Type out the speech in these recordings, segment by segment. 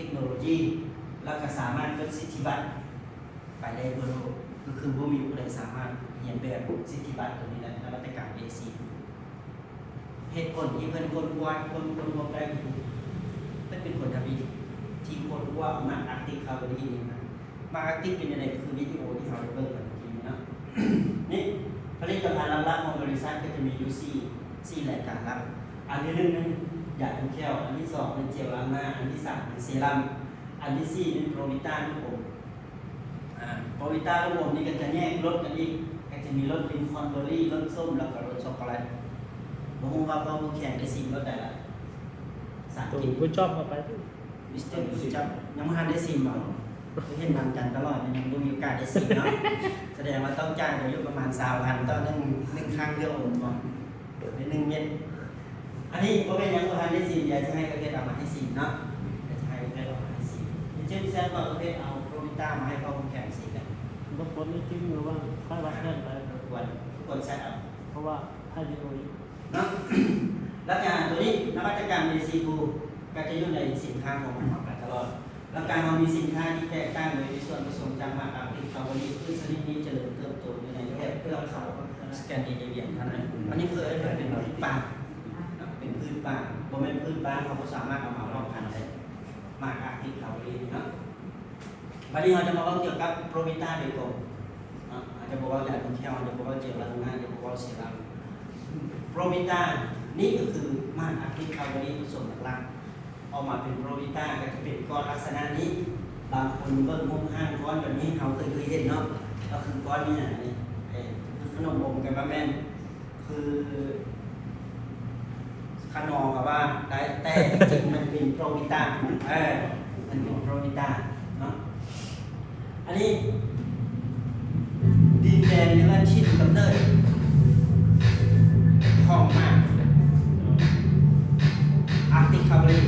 ກໂນໂລຢີ ແລ້ວກໍສາມາດເປັນສິດທິບັດໄປໄດ້ທົ່ວໂລກ ກໍຄືບໍ່ມີຜູ້ໃດສາມາດຮຽນແບບສິດທິບັດຕົວນີ້ໄດ້ ນະວັດຕະກຳ ເອຊີ ເຫດຜົນທີ່ເພິ່ນຄົ້ນຄວ້າ ຄົ້ນ ຄົ້ນພົບໄດ້ ເພິ່ນເປັນຄົນທຳອິດທີ່ຄົ້ນຄວ້າ Mars Arctic Recovery ນີ້ມາ. Mars Arctic ເປັນຈັ່ງໃດ ກໍຄືວິດີໂອທີ່ເຮົາໄດ້ເບິ່ງໄປເມື່ອກີ້ນີ້ເນາະ. ນີ້ ຜະລິດຕະພັນຫຼັກໆຂອງບໍລິສັດກໍຈະມີຢູ່ສີ່ ສີ່ລາຍການຫຼັກ. ອັນທີໜຶ່ງແມ່ນຢາດູແຂ້ວ, ອັນທີສອງແມ່ນເຈວລ້າງໜ້າ, ອັນທີສາມແມ່ນເຊຣຳ, ອັນທີສີ່ແມ່ນໂປຣວິຕ້າລູກອົມ. ອາ ໂປຣວິຕ້າລູກອົມນີ້ກໍຈະແຍກລົດກັນອີກ, ກໍຈະມີລົດລິນຄອນເບີຣີ, ລົດສົ້ມ ແລ້ວກໍລົດຊັອກໂກແລັດ. ບໍ່ຮູ້ວ່າພໍ່ຜູ້ແຂ່ງໄດ້ຊີມລົດໃດລະ? ສາມ ໂຕ ກິນ Good job ເຂົ້າໄປ. ມິສເຕີ Good job ຍັງບໍ່ທັນໄດ້ຊີມບໍ? ຄືເຫັນນຳກັນຕະຫຼອດ ຍັງບໍ່ມີໂອກາດໄດ້ຊີມເນາະ. ສະແດງວ່າຕ້ອງຈ່າຍໄປຢູ່ປະມານຊາວພັນຕໍ່ໜຶ່ງ ໜຶ່ງຄັ້ງເທື່ອອົມບໍ? ໃນໜຶ່ງເມັດ. ອັນນີ້ບໍ່ເປັນຫຍັງ ບໍ່ທັນໄດ້ຊີມ, ດຽວຈະໃຫ້ປະເພດເອົາມາໃຫ້ຊີມເນາະ, ດຽວຈະໃຫ້ປະເພດເອົາມາໃຫ້ຊີມ. ມີເຈັບແຊບບໍ່ ປະເພດເອົາໂປຣວິຕ້າມາໃຫ້ພໍ່ຜູ້ແຂ່ງຊີມກັນ? ລົບກວນນິດໜຶ່ງ ຫຼືວ່າຄ່ອຍວ່າແຄ່ນໄປ. ລົບກວນ ລົບກວນແຊບເອົາ ເພາະວ່າຖ່າຍວິດີໂອຢູ່ເນາະ. ແລ້ວກະໂຕນີ້ ນະວັດຕະກຳ ເອຊີ Group ກໍຈະຢູ່ໃນສິນຄ້າຂອງເຮົາໄປຕະຫຼອດ. ແລ້ວກະເຮົາມີສິນຄ້າທີ່ແຕກຕ່າງໂດຍມີສ່ວນປະສົມຈາກ Mars Arctic Recovery ພືດຊະນິດນີ້ຈະເລີນເຕີບໂຕຢູ່ໃນແຖບເທືອກເຂົາ Scandinavia ເທົ່ານັ້ນ. ອັນນີ້ເພິ່ນເອີ້ນວ່າເປັນພືດປ່າເນາະ, ເປັນພືດປ່າ, ບໍ່ແມ່ນພືດບ້ານ, ເຮົາບໍ່ສາມາດເອົາມາເພາະພັນໄດ້. Mars Arctic Recovery ເນາະ. ບັດນີ້ເຮົາຈະມາເວົ້າກ່ຽວກັບໂປຣວິຕ້າໂດຍກົງເນາະ, ເຮົາຈະບໍ່ເວົ້າຢາດູແຂ້ວ, ເຮົາຈະບໍ່ເວົ້າເຈວລ້າງໜ້າ, ເຮົາຈະບໍ່ເວົ້າເຊຣຳ. ໂປຣວິຕ້ານີ້ກໍຄື Mars Arctic Recovery ປະສົມຫຼັກໆ ອອກມາເປັນໂປຣວິຕ້າ ກໍຈະເປັນກ້ອນລັກສະນະນີ້. ບາງຄົນເບິ່ງຮູບຮ່າງກ້ອນແບບນີ້ ເຮົາເຄີຍ ເຄີຍເຫັນເນາະ, ກໍຄືກ້ອນນີ້ນະ ນີ້ ເອີ ຄືຂະໜົມອົມກໍວ່າແມ່ນ ຄືຂະໜໍກໍວ່າໄດ້ ແຕ່ຈິງໆມັນເປັນໂປຣວິຕ້າ ເອີ ມັນເປັນໂປຣວິຕ້າເນາະ. ອັນນີ້ດິນແດນ ຫຼືວ່າຖິ່ນກຳເນີດຂອງ Mars Arctic Recovery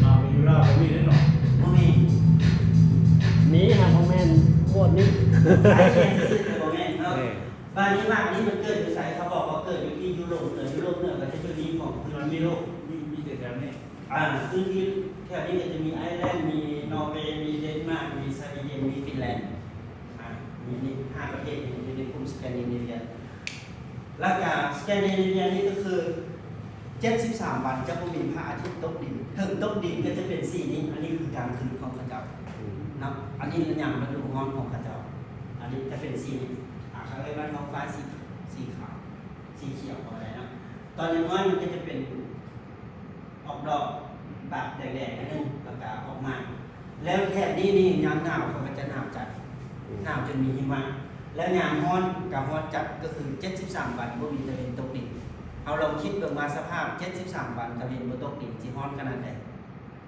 ມາຢູ່ລາວບໍ່ມີເດ້ເນາະ. ບໍ່ມີ. ມີຫາກບໍ່ແມ່ນໂໝດນີ້ ໃກ້ຄຽງຊື່ໆ ແຕ່ບໍ່ແມ່ນເນາະ. ບາດນີ້ Mars ນີ້ມັນເກີດຢູ່ໃສ? ເຂົາບອກວ່າເກີດຢູ່ທີ່ຢູໂຣບເໜືອ, ຢູໂຣບເໜືອກໍຈະຢູ່ນີ້ຂອງພື້ນທີ່ໂລກ ມີ ມີແຕ່ແຖວນີ້. ອ່າ ພື້ນທີ່ແຖວນີ້ກໍຈະມີໄອແລນ, ມີນໍເວ, ມີເດນມາກ, ມີສະວີເດັນ, ມີຟິນແລນ. ອ່າ ມີນີ້ຫ້າປະເທດນີ້ຢູ່ໃນກຸ່ມ Scandinavia. ແລ້ວກະ Scandinavia ນີ້ກໍຄື ເຈັດສິບສາມວັນຈະບໍ່ມີພະອາທິດຕົກດິນ, ເຖິງຕົກດິນກໍຈະເປັນສີນີ້. ອັນນີ້ຄືກາງຄືນຂອງເຂົາເຈົ້າເນາະ, ອັນນີ້ຍາມລະດູຮ້ອນຂອງເຂົາເຈົ້າ. ອັນນີ້ຈະເປັນສີນີ້ ອ່າ ເຂົາເອີ້ນວ່າທ້ອງຟ້າສີ ສີຂາວ ສີຂຽວກໍໄດ້ເນາະ. ຕອນຍັງນ້ອຍມັນກໍຈະເປັນອອກດອກບາບແດງໆໜ້ອຍໜຶ່ງ ແລ້ວກໍອອກໝາກ. ແລ້ວແຖບນີ້ນີ້ຍາມໜາວເຂົາກໍຈະໜາວຈັດ ອືມ ໜາວຈົນມີຫິມະ, ແລ້ວຍາມຮ້ອນກໍຮ້ອນຈັດ ກໍຄືເຈັດສິບສາມວັນບໍ່ມີຕາເວັນຕົກດິນ. ເຮົາລອງຄິດເບິ່ງວ່າສະພາບເຈັດສິບສາມວັນຕາເວັນບໍ່ຕົກດິນຊິຮ້ອນຂະໜາດໃດ?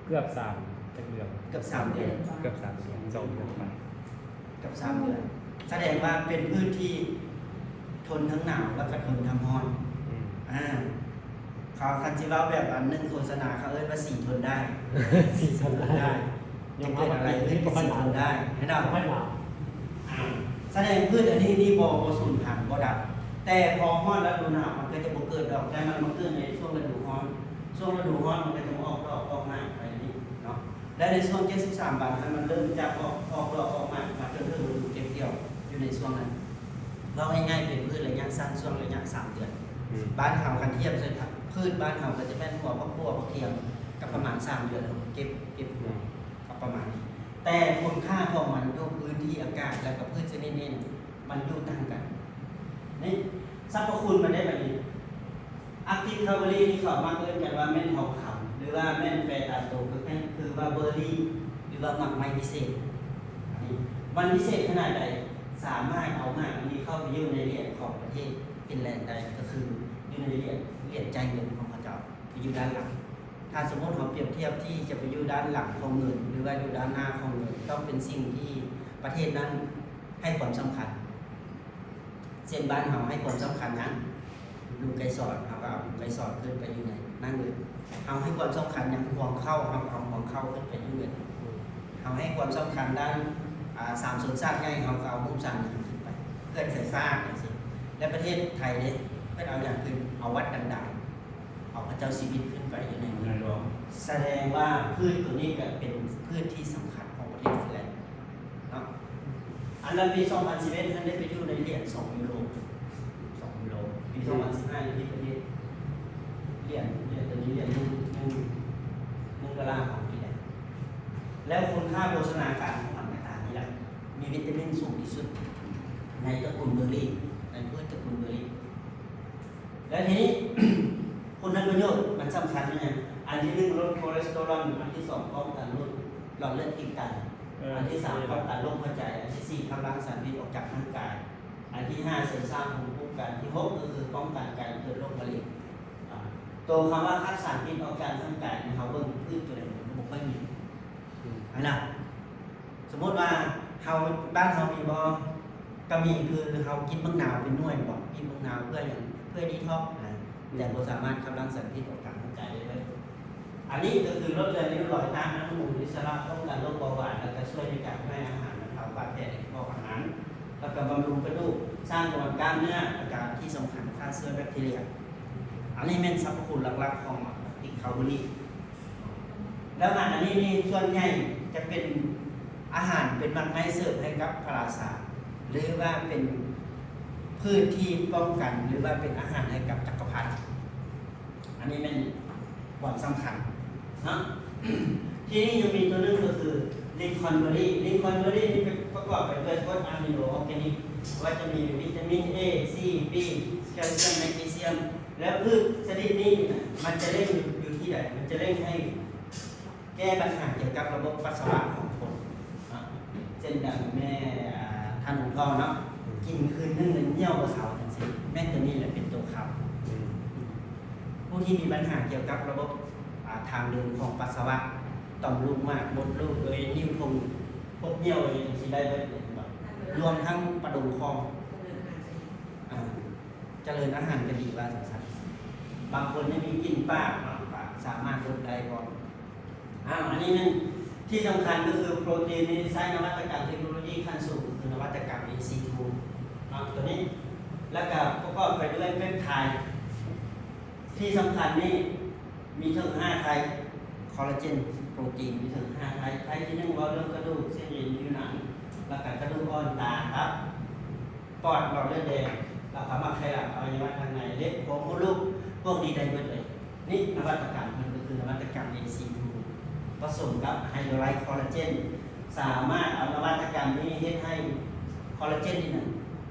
ເກືອບສາມຈັກເດືອນ ເກືອບສາມເດືອນ ເກືອບສາມເດືອນ ສອງເດືອນໄປ ເກືອບສາມເດືອນ. ສະແດງວ່າເປັນພືດທີ່ທົນທັງໜາວ ແລ້ວກໍທົນທັງຮ້ອນ. ອືມ ອ່າ ເຂົາ ຄັນຊິເວົ້າແບບອັນໜຶ່ງໂຄສະນາ ເຂົາເອີ້ນວ່າສີທົນໄດ້ ສີທົນໄດ້ ຈະເກີດອະໄລຂຶ້ນກໍສີທົນໄດ້ ແມ່ນບໍ່? ອ່າ ສະແດງພືດອັນນີ້ນີ້ບໍ່ ບໍ່ສູນພັນ ບໍ່ດັບ. ແຕ່ພໍຮອດລະດູໜາວມັນກໍຈະບໍ່ເກີດດອກ, ແຕ່ມັນມາເກີດໃນຊ່ວງລະດູຮ້ອນ. ຊ່ວງລະດູຮ້ອນມັນກໍຈະມາອອກດອກອອກໝາກໄປນີ້ເນາະ. ແລະ ໃນຊ່ວງເຈັດສິບສາມວັນຫັ້ນ ມັນເລີ່ມຈາກອອກ ອອກດອກອອກໝາກມາຈົນເຖິງລະດູເກັບກ່ຽວຢູ່ໃນຊ່ວງນັ້ນ. ເວົ້າງ່າຍໆ ເປັນພືດໄລຍະສັ້ນ ຊ່ວງໄລຍະສາມເດືອນ. ອືມ ບ້ານເຮົາຄັນທຽບໃສ່ ພືດບ້ານເຮົາກໍຈະແມ່ນຫົວຜັກບົວ ຜັກຄຽງ ກໍປະມານສາມເດືອນເຮົາກໍເກັບ ເກັບຫົວ ອືມ ກໍປະມານນີ້. ແຕ່ຄຸນຄ່າຂອງມັນຢູ່ພື້ນທີ່ອາກາດ ແລ້ວກໍພືດຊະນິດນີ້ ມັນຢູ່ຕ່າງກັນ. ນີ້ ສັບພະຄຸນມັນໄດ້ບາດນີ້ Arctic Recovery ນີ້ເຂົາມັກເອີ້ນກັນວ່າແມ່ນທອງຄຳ ຫຼືວ່າແມ່ນແປຕາມໂຕຄື ຄືວ່າເບີຣີ ຫຼືວ່າໝາກໄມ້ວິເສດ. ອັນນີ້ມັນວິເສດຂະໜາດໃດ? ສາມາດເອົາໝາກອັນນີ້ເຂົ້າໄປຢູ່ໃນຫຼຽນຂອງປະເທດຟິນແລນໄດ້ ກໍຄືຢູ່ໃນຫຼຽນ ຫຼຽນຈ່າຍເງິນຂອງເຂົາເຈົ້າ ໄປຢູ່ດ້ານຫຼັງ. ຖ້າສົມມຸດເຮົາປຽບທຽບທີ່ຈະໄປຢູ່ດ້ານຫຼັງຂອງເງິນ ຫຼືວ່າຢູ່ດ້ານໜ້າຂອງເງິນ ຕ້ອງເປັນສິ່ງທີ່ປະເທດນັ້ນໃຫ້ຄວາມສຳຄັນ. ເຊັ່ນບ້ານເຮົາໃຫ້ຄວາມສຳຄັນຫຍັງ? ລູກໄກສອນ ເຮົາກໍເອົາລູກໄກສອນຂຶ້ນໄປຢູ່ໃນໜ້າເງິນ. ເຮົາໃຫ້ຄວາມສຳຄັນຫຍັງ? ຮວງເຂົ້າ ເຮົາກໍເອົາຮວງເຂົ້າຂຶ້ນໄປຢູ່ເງິນ. ເຮົາໃຫ້ຄວາມສຳຄັນດ້ານ ອາ ສາມຊົນຊາດໃຫຍ່ ເຮົາກໍເອົາຮູບສາມຊົນຂຶ້ນໄປ. ເຂື່ອນໄຟຟ້າຈັ່ງຊີ້. ແລະ ປະເທດໄທເດ້ ເພິ່ນເອົາຫຍັງຂຶ້ນ? ເອົາວັດດັງໆ ເອົາພະເຈົ້າຊີວິດຂຶ້ນໄປຢູ່ໃນເມືອງ. ສະແດງວ່າພືດໂຕນີ້ກໍເປັນພືດທີ່ ແລ້ວປີສອງພັນສິບເອັດ ຫັ້ນໄດ້ໄປຢູ່ໃນຫຼຽນສອງຢູໂຣ ສອງຢູໂຣ ປີສອງພັນສິບຫ້າ ຢູ່ທີ່ປະເທດ ຫຼຽນ ຫຼຽນໂຕນີ້ ຫຼຽນໜຶ່ງ ໜຶ່ງ ໜຶ່ງໂດລາຂອງຟີແລນ. ແລ້ວຄຸນຄ່າໂພຊະນາການຂອງມັນກໍຕາມນີ້ແຫຼະ ມີວິຕາມິນສູງທີ່ສຸດໃນຕະກຸນເບີຣີ ໃນພືດຕະກຸນເບີຣີ. ແລ້ວທີນີ້ ຄຸນນະປະໂຫຍດມັນສຳຄັນແມ່ນຫຍັງ? ອັນທີໜຶ່ງ ລົດໂຄເລສເຕີຣອນ, ອັນທີສອງ ປ້ອງກັນໂລກ ຫຼອດເລືອດຕີບຕັນ, ເອີ ອັນທີສາມ ປ້ອງກັນໂລກຫົວໃຈ, ອັນທີສີ່ ຂັບລ້າງສານພິດອອກຈາກຮ່າງກາຍ, ອັນທີຫ້າ ເສີມສ້າງພູມຄຸ້ມກັນ, ທີຫົກ ກໍຄືປ້ອງກັນການເກີດໂລກມະເຮັງ. ອາ ໂຕຄຳວ່າຂັບສານພິດອອກຈາກຮ່າງກາຍນີ້ ເຮົາເບິ່ງພືດຕົວໃດມັນກໍບໍ່ຄ່ອຍມີ ອືມ ຫັ້ນນະ. ສົມມຸດວ່າເຮົາ ບ້ານເຮົາມີບໍ່? ກໍມີ ຄືເຮົາກິນບັກນາວເປັນໜ່ວຍບໍ? ກິນບັກນາວເພື່ອຫຍັງ? ເພື່ອດີທັອກນະ ອືມ ແຕ່ບໍ່ສາມາດຂັບລ້າງສານພິດອອກຈາກຮ່າງກາຍໄດ້ເລີຍ. ອັນນີ້ກໍຄືລົດເລືອດຣິ້ວລອຍ, ຕ້ານອະນຸມູນອິດສະຫຼະ, ປ້ອງກັນໂລກເບົາຫວານ ແລ້ວກໍຊ່ວຍໃນການໃຫ້ອາຫານ, ບັນເທົາບາດແຜໃນກະເພາະອາຫານ, ແລ້ວກໍບຳລຸງກະດູກ, ສ້າງກຳລັງກ້າມເນື້ອ, ແລ້ວກໍທີ່ສຳຄັນ ຂ້າເຊື້ອແບັກທີເຣຍ. ອັນນີ້ແມ່ນສັບພະຄຸນຫຼັກໆຂອງ Arctic Cowberry. ແລ້ວອາຫານອັນນີ້ນີ້ ສ່ວນໃຫຍ່ຈະເປັນອາຫານ ເປັນໝາກໄມ້ເສີມໃຫ້ກັບພະລາຊາ ຫຼືວ່າເປັນພືດທີ່ປ້ອງກັນ ຫຼືວ່າເປັນອາຫານໃຫ້ກັບຈັກກະພັດ. ອັນນີ້ແມ່ນຄວາມສຳຄັນເນາະ. ທີນີ້ຍັງມີຕົວໜຶ່ງກໍຄື Lincolnberry. Lincolnberry ນີ້ປະກອບໄປດ້ວຍກົດອາມິໂນອອກແກນິກ ວ່າຈະມີວິຕາມິນ A, C, B, ແຄລຊຽມ, ແມັກນີຊຽມ ແລ້ວພືດຊະນິດນີ້ນະ ມັນຈະເລັ່ງຢູ່ ຢູ່ທີ່ໃດ? ມັນຈະເລັ່ງໃຫ້ແກ້ບັນຫາກ່ຽວກັບລະບົບປັດສະວະຂອງຄົນເນາະ ເຊັ່ນດັ່ງແມ່ ອາ ທ່ານອົງເກົ່າເນາະ ອືມ ກິນຄືນໜຶ່ງແລ້ວຍ່ຽວບໍ່ເຊົາຈັ່ງຊີ້ ແມ່ນຕົວນີ້ແຫຼະເປັນຕົວຂັບ. ອືມ ຜູ້ທີ່ມີບັນຫາກ່ຽວກັບລະບົບ ອາ ທາງເດີນຂອງປັດສະວະ ຕ່ອມລູກໝາກ ມົດລູກເອີຍ ນິ້ວໂປ້ງ ພົບຍ່ຽວເອີຍ ຈັ່ງຊີ້ໄດ້ເບິດເລີຍ ລວມທັງປະດົງຄອງ ອາ ຈະເລີນອາຫານກໍດີວ່າຊັ້ນຊະ. ບາງຄົນຍັງມີກິ່ນປາກເນາະ ກໍສາມາດລົດໄດ້ພ້ອມ. ອ້າວ ອັນນີ້ໜຶ່ງ ທີ່ສຳຄັນກໍຄືໂປຣຕີນນີ້ໃຊ້ນະວັດຕະກຳເຕັກໂນໂລຢີຂັ້ນສູງ ກໍຄືນະວັດຕະກຳ ເອຊີທູ ເນາະ ຕົວນີ້ ແລ້ວກໍປະກອບໄປດ້ວຍເປັບໄທທີ່ສຳຄັນນີ້ ມີເຖິງຫ້າໄທ ຄໍລາເຈນ ໂປຣຕີນ ມີເຖິງຫ້າໄທ. ໄທທີໜຶ່ງ ເວົ້າເລື່ອງກະດູກ ເສັ້ນເອັນ ຜິວໜັງ ແລ້ວກໍກະດູກອ່ອນ ຕາ ຕັບ ປອດ ຫຼອດເລືອດແດງ ແລ້ວກໍໝາກໄຂ່ຫຼັງ ອະໄວຍະວະທາງໃນ ເລັບ ໂພງ ມົດລູກ ພວກນີ້ໄດ້ເບິດເລີຍ. ນີ້ນະວັດຕະກຳເພິ່ນກໍຄືນະວັດຕະກຳ ເອຊີທູ ປະສົມກັບໄຮໂດຣໄລຄໍລາເຈນ ສາມາດເອົານະວັດຕະກຳນີ້ເຮັດໃຫ້ຄໍລາເຈນນີ້ນະ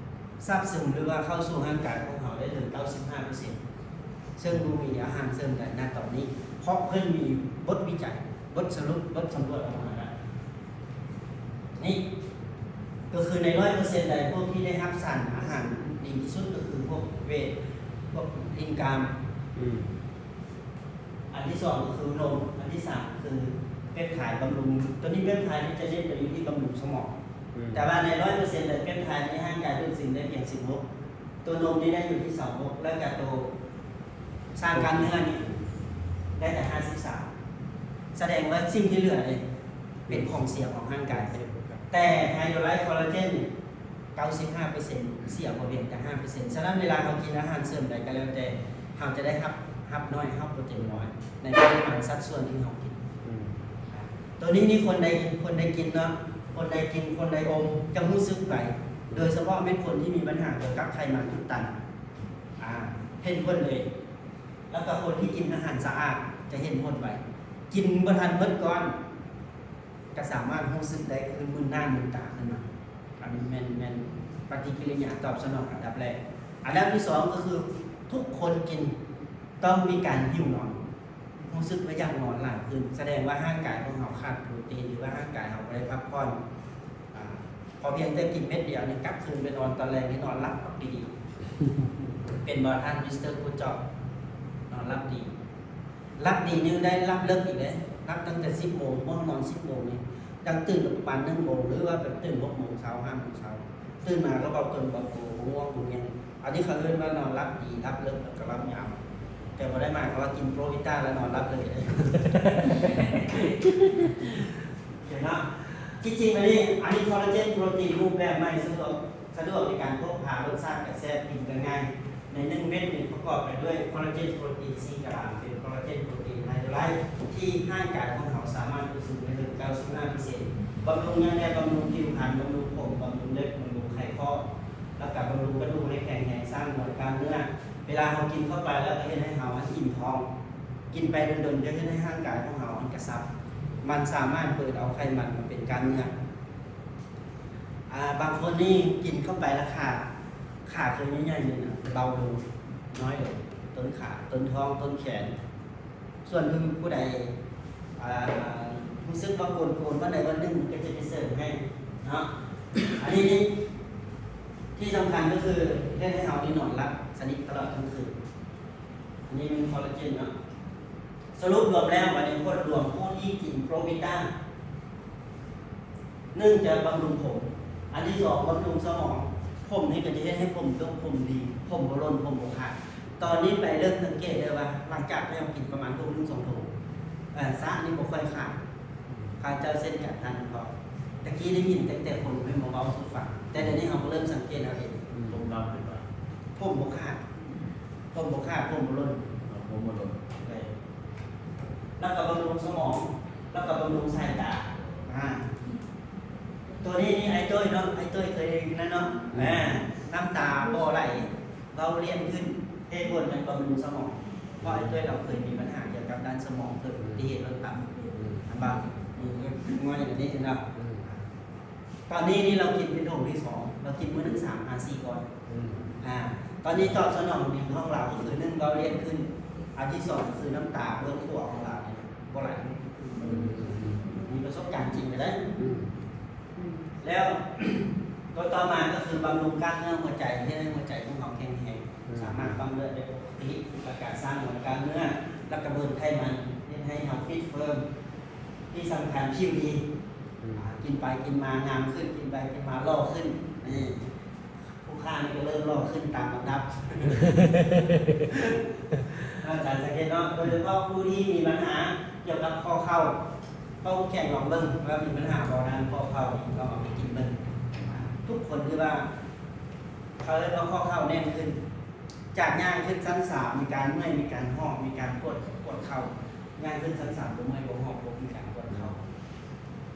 ຊາບຊຶມ ຫຼືວ່າເຂົ້າສູ່ຮ່າງກາຍຂອງເຮົາໄດ້ເຖິງເກົ້າສິບຫ້າເປີເຊັນ ເຊິ່ງບໍ່ມີອາຫານເສີມໃດນະຕອນນີ້ ເພາະເພິ່ນມີບົດວິໄຈ ບົດສະຫຼຸບ ບົດສຳຫຼວດອອກມາແລ້ວ. ນີ້ກໍຄືໃນຮ້ອຍເປີເຊັນໃດ ພວກທີ່ໄດ້ຮັບສານອາຫານດີທີ່ສຸດກໍຄືພວກເວດ ພວກລິນກາມ ອືມ ອັນທີສອງກໍຄືນົມ ອັນທີສາມຄືເປັບໄທບຳລຸງ ຕົວນີ້ເປັບໄທນີ້ຈະເນັ້ນໄປຢູ່ທີ່ບຳລຸງສະໝອງ ອືມ ແຕ່ວ່າໃນຮ້ອຍເປີເຊັນໃດ ເປັບໄທນີ້ຮ່າງກາຍດູດຊຶມໄດ້ພຽງສິບຫົກ ຕົວນົມນີ້ໄດ້ຢູ່ທີ່ຊາວຫົກ ແລ້ວກະໂຕສ້າງກ້າມເນື້ອນີ້ໄດ້ແຕ່ຫ້າສິບສາມ ສະແດງວ່າສິ່ງທີ່ເຫຼືອນີ້ເປັນຂອງເສຍຂອງຮ່າງກາຍ. ແຕ່ໄຮໂດຣໄລຄໍລາເຈນນີ້ ເກົ້າສິບຫ້າເປີເຊັນ ເສຍບໍ່ພຽງແຕ່ຫ້າເປີເຊັນ. ສະນັ້ນເວລາເຮົາກິນອາຫານເສີມໃດກໍແລ້ວແຕ່ ເຮົາຈະໄດ້ຮັບ ຮັບໜ້ອຍ ຮັບບໍ່ເຕັມຮ້ອຍ ໃນປະລິມານສັດສ່ວນທີ່ເຮົາກິນ. ອືມ ຕົວນີ້ນີ້ຄົນໃດ ຄົນໃດກິນເນາະ ຄົນໃດກິນ ຄົນໃດອົມ ຈະຮູ້ສຶກໄວ ໂດຍສະເພາະແມ່ນຄົນທີ່ມີບັນຫາກ່ຽວກັບໄຂມັນອຸດຕັນ ອາ ເຫັນຜົນເລີຍ. ແລ້ວກໍຄົນທີ່ກິນອາຫານສະອາດຈະເຫັນຜົນໄວ ກິນບໍ່ທັນເບິດກ້ອນ ກໍສາມາດຮູ້ສຶກໄດ້ຄືມື່ນໜ້າມື່ນຕາຂຶ້ນມາ. ອັນນີ້ແມ່ນ ແມ່ນປະຕິກິລິຍາຕອບສະໜອງອັນດັບແລກ. ອັນດັບທີສອງກໍຄືທຸກຄົນກິນຕ້ອງມີການຫິວນອນ ຮູ້ສຶກວ່າຢາກນອນຫຼາຍຂຶ້ນ ສະແດງວ່າຮ່າງກາຍຂອງເຮົາຂາດໂປຣຕີນ ຫຼືວ່າຮ່າງກາຍເຮົາບໍ່ໄດ້ພັກຜ່ອນ. ອາ ພໍພຽງແຕ່ກິນເມັດດຽວນີ້ ກັບຄືນໄປນອນຕອນແລງນີ້ນອນຫຼັບບັກດີໆ. ເປັນບໍ່ທ່ານມິສເຕີກູດຈອບ? ນອນຫຼັບດີ ຫຼັບດີນີ້ໄດ້ຫຼັບເລິກອີກເດ້ ຫຼັບຕັ້ງແຕ່ສິບໂມງ ເມື່ອເຮົານອນສິບໂມງນີ້ ຍັງຕື່ນກໍປະມານໜຶ່ງໂມງ ຫຼືວ່າໄປຕື່ນຫົກໂມງເຊົ້າ ຫ້າໂມງເຊົ້າ ຕື່ນມາກໍເບົາຕົນເບົາໂຕ ບໍ່ງ່ວງບໍ່ງ່ຽງ. ອັນນີ້ເຂົາເອີ້ນວ່ານອນຫຼັບດີ ຫຼັບເລິກ ແລ້ວກໍຫຼັບຍາວ ແຕ່ບໍ່ໄດ້ໝາຍຄວາມວ່າກິນໂປຣວິຕາແລ້ວນອນຫຼັບເລີຍເດ້. ໂອເຄເນາະ ທີ່ຈິງອັນນີ້ ອັນນີ້ຄໍລາເຈນໂປຣຕີນຮູບແບບໃໝ່ ສະດວກ ສະດວກໃນການພົກພາ ລົດຊາດກໍແຊບ ກິນກໍງ່າຍ. ໃນໜຶ່ງເມັດນີ້ປະກອບໄປດ້ວຍຄໍລາເຈນໂປຣຕີນສີ່ກຣາມ ເປັນຄໍລາເຈນໂປຣຕີນໄຮໂດຣໄລ ທີ່ຮ່າງກາຍຂອງເຮົາສາມາດດູດຊຶມໄດ້ເຖິງເກົ້າສິບຫ້າເປີເຊັນ ບຳລຸງຫຍັງແດ່? ບຳລຸງຜິວພັນ, ບຳລຸງຜົມ, ບຳລຸງເລັບ, ບຳລຸງໄຂຂໍ້ ແລ້ວກໍບຳລຸງກະດູກໃຫ້ແຂງແຮງ, ສ້າງມວນກ້າມເນື້ອ. ເວລາເຮົາກິນເຂົ້າໄປແລ້ວກໍເຮັດໃຫ້ເຮົາອັນອີ່ມທ້ອງ, ກິນໄປດົນໆ ຈະເຮັດໃຫ້ຮ່າງກາຍຂອງເຮົາອັນກະຊັບ, ມັນສາມາດເປີດເອົາໄຂມັນມາເປັນກ້າມເນື້ອ. ອາ ບາງຄົນນີ້ກິນເຂົ້າໄປແລ້ວຂາ ຂາເຄີຍໃຫຍ່ໆນີ້ນະ ເບົາລົງ, ນ້ອຍລົງ, ຕົ້ນຂາ, ຕົ້ນທ້ອງ, ຕົ້ນແຂນ. ສ່ວນຜູ້ໃດ ອ່າ ຮູ້ສຶກວ່າໂກນໆ ວັນໃດວັນໜຶ່ງມັນກໍຈະໄປເສີມໃຫ້ເນາະ. ອັນນີ້ທີ່ສຳຄັນກໍຄືເຮັດໃຫ້ເຮົານີ້ນອນຫຼັບສະໜິດຕະຫຼອດທັງຄືນ. ອັນນີ້ແມ່ນຄໍລາເຈນເນາະ. ສະຫຼຸບລວມແລ້ວ ບັດນີ້ຜົນລວມຜູ້ທີ່ກິນໂປຣບິຕ້າ ໜຶ່ງຈະບຳລຸງຜົມ, ອັນທີສອງບຳລຸງສະໝອງ. ຜົມນີ້ກໍຈະເຮັດໃຫ້ຜົມດົກ ຜົມດີ, ຜົມບໍ່ຫຼົ່ນ, ຜົມບໍ່ຂາດ. ຕອນນີ້ໄປເລີ່ມສັງເກດໄດ້ວ່າ ຫຼັງຈາກທີ່ເຮົາກິນປະມານຖົງໜຶ່ງສອງຖົງ ເອີ ສະນີ້ບໍ່ຄ່ອຍຂາດ. ຂ້າພະເຈົ້າເຊັ່ນກັນ ທ່ານເນາະ, ຕະກີ້ໄດ້ຍິນແຕ່ ແຕ່ຄົນເພິ່ນມາເວົ້າສູ່ຟັງ, ແຕ່ດຽວນີ້ເຮົາກໍເລີ່ມສັງເກດເອົາເອງ. ອືມ ຜົມດຳຂຶ້ນມາ ຜົມບໍ່ຂາດ, ຜົມບໍ່ຂາດ, ຜົມບໍ່ຫຼົ່ນ, ເອີ ຜົມບໍ່ຫຼົ່ນ. ເອີ ແລ້ວກໍບຳລຸງສະໝອງ, ແລ້ວກໍບຳລຸງສາຍຕາ. ອາ ຕົວນີ້ນີ້ ອ້າຍຕຸ້ຍເນາະ, ອ້າຍຕຸ້ຍເຄີຍໄດ້ຍິນແລ້ວເນາະ. ອືມ ອາ ນ້ຳຕາບໍ່ໄຫຼ, ເວົ້າລຽນຂຶ້ນ. ເຫດຜົນຫຍັງບຳລຸງສະໝອງ? ເພາະອ້າຍຕຸ້ຍລາວເຄີຍມີບັນຫາກ່ຽວກັບດ້ານສະໝອງ, ເກີດອຸບັດຕິເຫດລົດຕັບ. ອືມ ອັນບາດນີ້ ນ້ອຍອັນນີ້ເນາະ. ອືມ ຕອນນີ້ນີ້ລາວກິນເປັນຖົງທີສອງ, ລາວກິນມື້ໜຶ່ງສາມຫາສີ່ກ້ອນ. ອືມ ອາ ຕອນນີ້ຕອບສະໜອງດີຂອງລາວກໍຄື ໜຶ່ງ ເວົ້າລຽນຂຶ້ນ, ອັນທີສອງກໍຄືນ້ຳຕາເບື້ອງຂົວຂອງລາວນີ້ບໍ່ໄຫຼ. ອືມ ມີປະສົບການຈິງເລີຍເດ້. ອືມ ແລ້ວຕົວຕໍ່ມາກໍຄືບຳລຸງກ້າມເນື້ອຫົວໃຈ, ເຮັດໃຫ້ຫົວໃຈຂອງເຮົາແຂງແຮງ, ອືມ ສາມາດປ້ຳເລືອດໄດ້ປົກກະຕິ, ແລ້ວກະສ້າງມວນກ້າມເນື້ອ, ແລ້ວກະເບີນໄຂມັນ, ເຮັດໃຫ້ເຮົາຟິດເຟີມ, ທີ່ສຳຄັນຜິວດີ. ອືມ ອາ ກິນໄປກິນມາງາມຂຶ້ນ, ກິນໄປກິນມາຫຼໍ່ຂຶ້ນ. ນີ້ ຜູ້ຂ້ານີ້ກໍເລີ່ມຫຼໍ່ຂຶ້ນຕາມລຳດັບ. ອາຈານສັງເກດເນາະ, ໂດຍສະເພາະຜູ້ທີ່ມີບັນຫາກ່ຽວກັບຂໍ້ເຂົ່າ, ເພາະຜູ້ແຂງລອງເບິ່ງວ່າມີບັນຫາບໍ່ດ້ານຂໍ້ເຂົ່າ, ລອງເອົາໄປກິນເບິ່ງ. ທຸກຄົນທີ່ວ່າເຂົາເອີ້ນວ່າຂໍ້ເຂົ່າແໜ້ນຂຶ້ນ, ຈາກຍ່າງຂຶ້ນຊັ້ນສາມ ມີການເມື່ອຍ, ມີການຫອບ, ມີການປວດ, ປວດເຂົ່າ, ຍ່າງຂຶ້ນຊັ້ນສາມ ບໍ່ເມື່ອຍ, ບໍ່ຫອບ, ບໍ່ມີການປວດເຂົ່າ.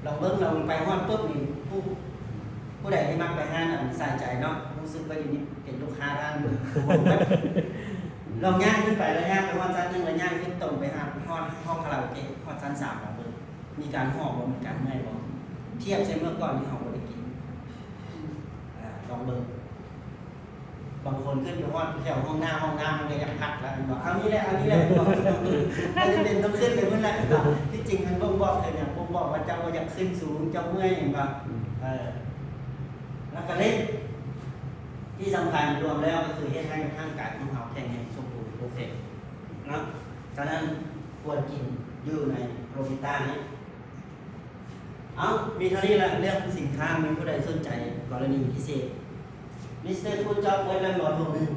ລອງເບິ່ງ, ລອງໄປຮອດປຶບນີ້ ຜູ້ ຜູ້ໃດທີ່ມັກໄປຮ້ານອັນສາຍໃຈເນາະ, ຮູ້ສຶກວ່າຢູ່ນີ້ເປັນລູກຄ້າຮ້ານ ລອງຍ່າງຂຶ້ນໄປ ແລ້ວຍ່າງໄປຮອດຊັ້ນໜຶ່ງ ແລ້ວຍ່າງຂຶ້ນຕົງໄປຫາ ຮອດຫ້ອງຄາຣາໂອເກະ ຮອດຊັ້ນສາມ ລອງເບິ່ງ ມີການຫອບບໍ່ ມີການເມື່ອຍບໍ່ ທຽບໃສ່ເມື່ອກ່ອນທີ່ເຮົາບໍ່ໄດ້ກິນ. ອາ ລອງເບິ່ງ. ບາງຄົນຂຶ້ນໄປຮອດແຖວຫ້ອງນ້ຳ, ຫ້ອງນ້ຳມັນກໍຢາກພັກແລ້ວ ເຫັນບໍ່? ເອົານີ້ແຫຼະ, ເອົານີ້ແຫຼະ ບໍ່ຈຳເປັນຕ້ອງຂຶ້ນໄປພຸ້ນແຫຼະ. ທີ່ຈິງມັນບົ່ງບອກຄືຫຍັງ? ບົ່ງບອກວ່າເຈົ້າບໍ່ຢາກຂຶ້ນສູງ, ເຈົ້າເມື່ອຍ, ເຫັນບໍ່? ອືມ ເອີ ແລ້ວກໍເລັບ ທີ່ສຳຄັນລວມແລ້ວກໍຄືເຮັດໃຫ້ຮ່າງກາຍຂອງເຮົາແຂງແຮງ ສົມບູນ ເພີເຟັກເນາະ. ສະນັ້ນຄວນກິນຢູ່ໃນໂປຣບິຕ້ານີ້. ເອົ້າ ມີເທົ່ານີ້ລະ ເລື່ອງສິນຄ້າ. ມີຜູ້ໃດສົນໃຈກໍລະນີພິເສດ? ມິສເຕີ ກູດຈັອບ ເບິດແລ້ວບໍ່? ຖົງໜຶ່ງ